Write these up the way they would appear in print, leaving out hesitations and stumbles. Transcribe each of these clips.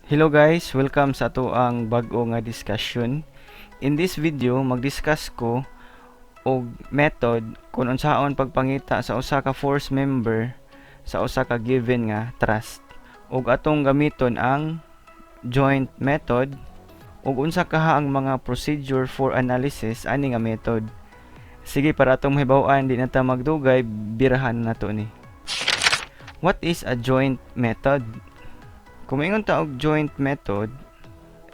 Hello guys, welcome sa atoang bag-o nga discussion. In this video, mag-discuss ko og method kung unsaon pagpangita sa usa ka force member sa usa ka given nga truss. Ug atong gamiton ang joint method ug unsa kaha ang mga procedure for analysis ani nga method. Sige, para atong mahibaw-an, di na ta magdugay, birahan na nato ni. What is a joint method? Kung moingon ta og joint method,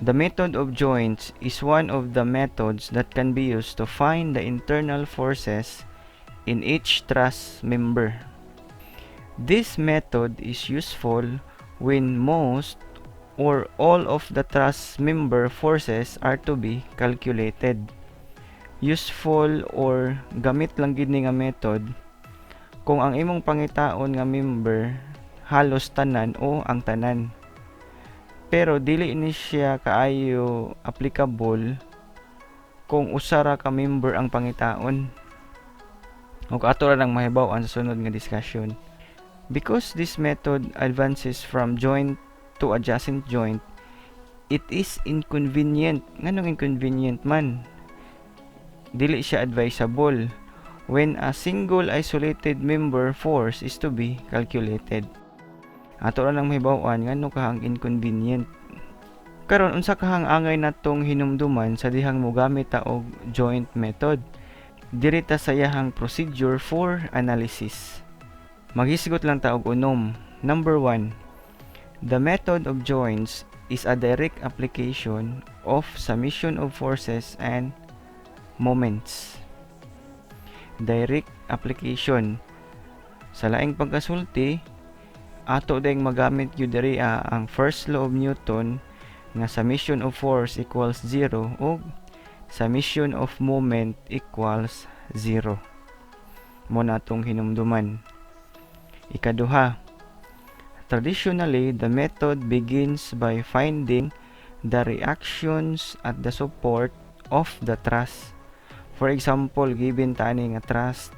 the method of joints is one of the methods that can be used to find the internal forces in each truss member. This method is useful when most or all of the truss member forces are to be calculated. Useful or gamit lang gid ni nga method kung ang imong pangitaon nga member halos tanan o ang tanan. Pero dili ni siya kaayo applicable kung usa ra ka member ang pangitaon. Ug ato ra nang mahibaw-an sa sunod nga discussion. Because this method advances from joint to adjacent joint, it is inconvenient. Nganong inconvenient man? Dili siya advisable when a single isolated member force is to be calculated. Ato ra nang mahibaw-an ngano kahang inconvenient. Karon, unsa kahang angay natong hinumduman sa dihang mogamit ta og joint method? Diri ta sa iyahang procedure for analysis. Maghisgot lang ta og unom. Number 1. The method of joints is a direct application of summation of forces and moments. Direct application. Sa laing pagkasulti, ato ding magamit gyud diri ang first law of Newton nga summation of force equals 0 ug summation of moment equals 0. Mao na atong hinumduman. Ikaduha, traditionally, the method begins by finding the reactions at the support of the truss. For example, given ta ani nga truss,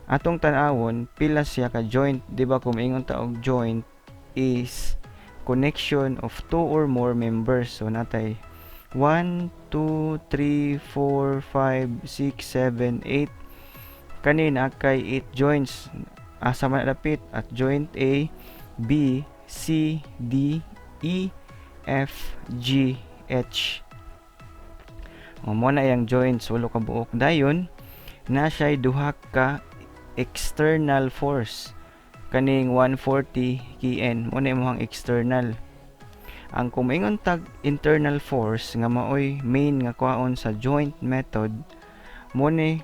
atong tan-awon pila siya ka joint, di ba? Kung ingon ta og joint is connection of two or more members. So natay 1, 2, 3, 4, 5, 6, 7, 8. Kani naa kay 8 joints. Asa man dapit? At joint A, B, C, D, E, F, G, H. O, mao na iyang joints, walo ka buok. Dayon na siya duha ka external force, kaning 140 kN. Mao na imong external. Ang kung moingon tag internal force, nga maoy main nga kwaon sa joint method, mo ni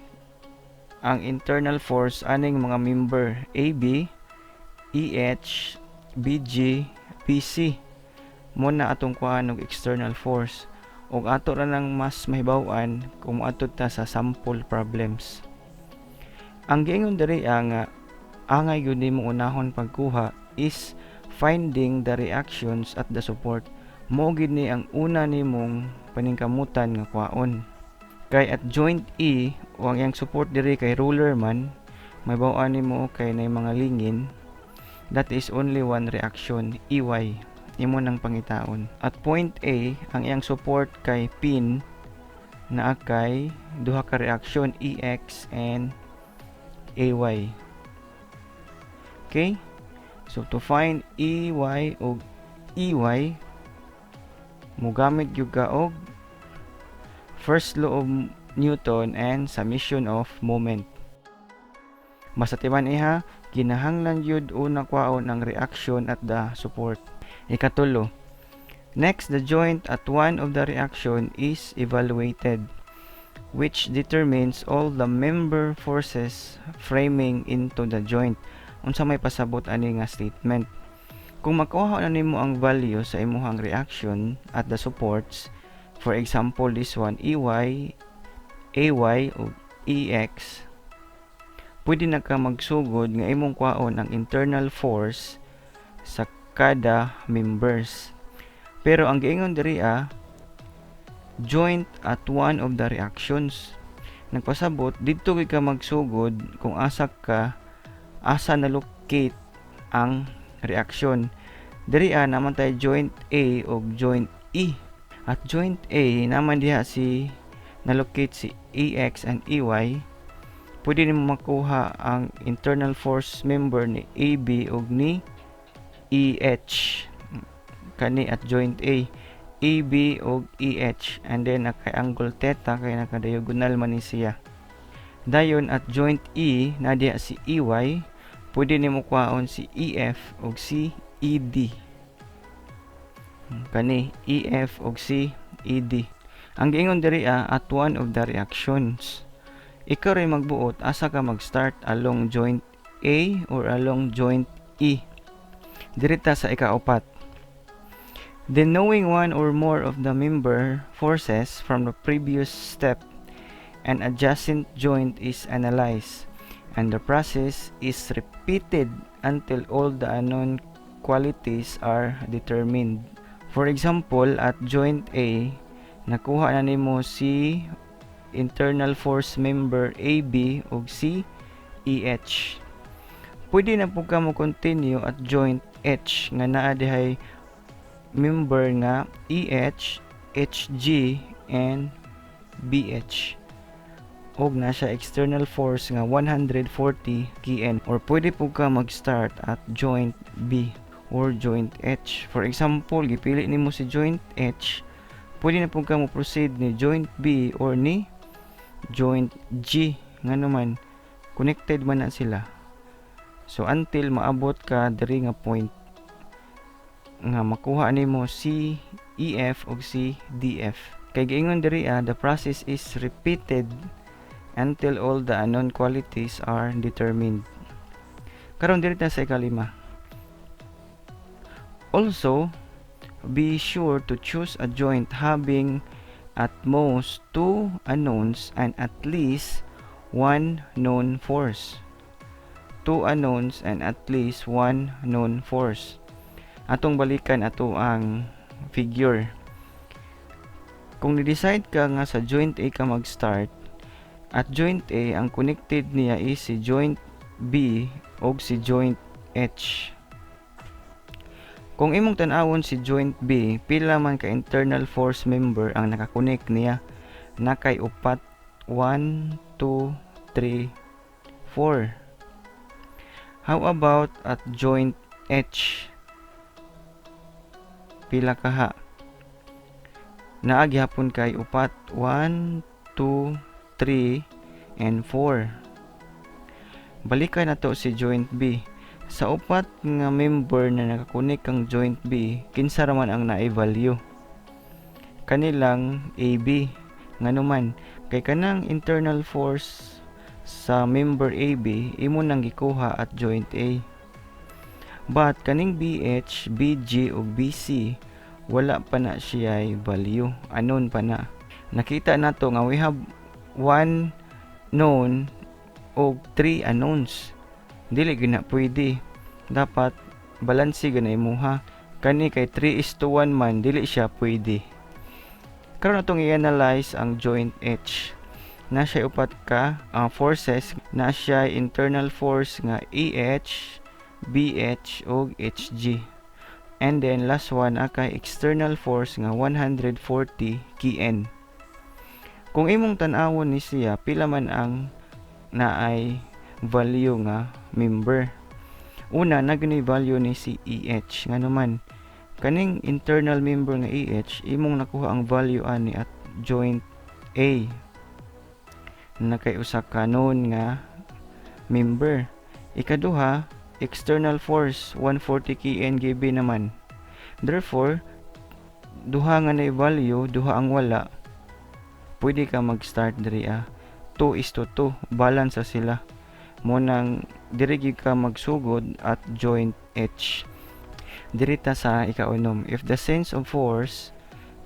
ang internal force aning mga member AB, EH, BG, BC. Mo na atong kuhaan og external force ug ato ra nang mas mahibaw-an kung moadto ta sa sample problems. Ang giingon diri nga angay gyud nimo unahon pagkuha is finding the reactions at the support. Mo gid ni ang una nimong paningkamutan nga kuhaon. Kay at joint E o ang iyang support diri kay roller man, mahibaw-an nimo kay nay mga lingin, that is only one reaction, EY. Imo nang pangitaon. At point A, ang iyang support kay pin, naa kay duha ka reaction, EX and AY. Okay? So to find EY o EY, mogamit gyud ka og first law of Newton and summation of moment. Basta timan iha, kinahanglan gyud una kwaon ang reaction at the support. Ikatulo, next, the joint at one of the reaction is evaluated, which determines all the member forces framing into the joint. Unsa may pasabot ani nga statement? Kung makuha na nimo ang value sa imuhang reaction at the supports, for example this one, EY, AY o EX, pwede na ka magsugod nga imong kwaon ang internal force sa kada members. Pero ang giingon diri joint at one of the reactions. Nagpasabot didto gyud ka magsugod kung asa ka asa na locate ang reaction. Diri naman tayo joint A og joint E. At joint A naman diha si na-locate si AX and AY. Pwede nimo makuha ang internal force member ni AB ug ni EH. Kani at joint A, AB ug EH, and then naka angle theta kay naka-diagonal man ni siya. Dayon at joint E na diha si EY, pwede nimo kuhaon si EF ug si ED. Kani EF ug si ED. Ang giingon diri at one of the reactions. Ikaw rin magbuot asa ka mag-start, along joint A or along joint E. Diri ta sa ikaupat. Then, knowing one or more of the member forces from the previous step, an adjacent joint is analyzed and the process is repeated until all the unknown quantities are determined. For example, at joint A, nakuha na nimo si internal force member AB ug si EH. Pwede na pud ka mo continue at joint H nga naa dihay member nga EH, HG, and BH og na siya external force nga 140 kN, or pwede pud ka mag-start at joint B or joint H. For example, gipili nimo si joint H, pwede na pud ka mo proceed ni joint B or ni joint G, ngano man connected man na sila. So until maabot ka diri nga point nga makuha nimo si EF ug si DF. Kay giingon diri the process is repeated until all the unknown quantities are determined. Karon, diri ta sa ikalima. Also, be sure to choose a joint having at most two unknowns and at least one known force. Two unknowns and at least one known force. Atong balikan ato ang figure. Kung ni-decide ka nga sa joint A ka mag-start, at joint A, ang connected niya is si joint B o si joint H. Kung imong tan-awon si joint B, pila man ka internal force member ang nakakonect niya? Nakay upat: 1, 2, 3, 4. How about at joint H? Pila kaha? Naa gihapon kay upat: 1, 2, 3, and 4. Balikan nato si joint B. Sa upat nga member na nakakonek kang joint B, kinsa ra man ang naay value? Kanilang AB. Ngano man? Kay kanang internal force sa member AB imo nang gikuha at joint A. But kaning BH, BG ug BC, wala pa na siya value, unknown pa na. Nakita nato nga we have one known og three unknowns. Dili gyud na pwede. Dapat balanse gyud na imuha. Kani kay 3 is to 1 man, dili siya pwede. Karon, atong i-analyze ang joint H. Na siya upat ka forces, na siya internal force nga EH, BH ug HG. And then last one akay external force nga 140 kN. Kung imong tan-awon ni siya, pila man ang naay value nga member? Una, naa gyud value ni si EH. Ngano man? Kaning internal member nga EH, imong nakuha ang value ani at joint A na kay usa ka known nga member. Ikaduha, external force 140 kN GB naman. Therefore, duha nga na value, duha ang wala. Pwede ka mag-start diri ah. 2 is to 2, balance sa sila. Mo nang diri gyud ka magsugod at joint H. Diri ta sa ikaunom. If the sense of force,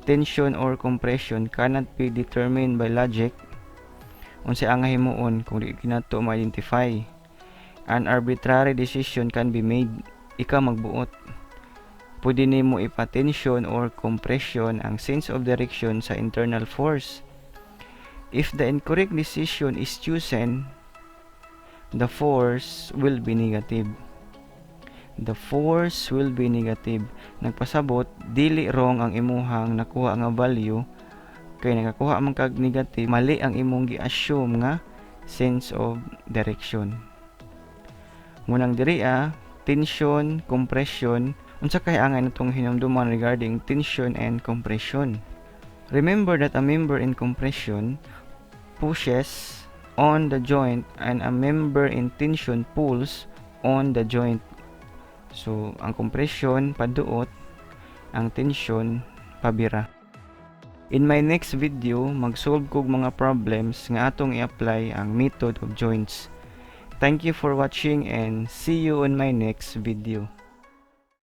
tension or compression cannot be determined by logic, unsay ang himuon kung di kinato ma-identify? An arbitrary decision can be made. Ikaw magbuot. Pwede nimo ipa-tension or compression ang sense of direction sa internal force. If the incorrect decision is chosen, the force will be negative. The force will be negative. Nagpasabot, dili wrong ang imuhang nakuha nga value kay nakakuha man kag negative, mali ang imong gi-assume nga sense of direction. Munang diri ah, tension, compression, unsa kay angay natong hinumduman regarding tension and compression? Remember that a member in compression pushes on the joint and a member in tension pulls on the joint. So, ang compression paduot, ang tension pabira. In my next video, mag-solve kog mga problems nga atong i-apply ang method of joints. Thank you for watching and see you on my next video.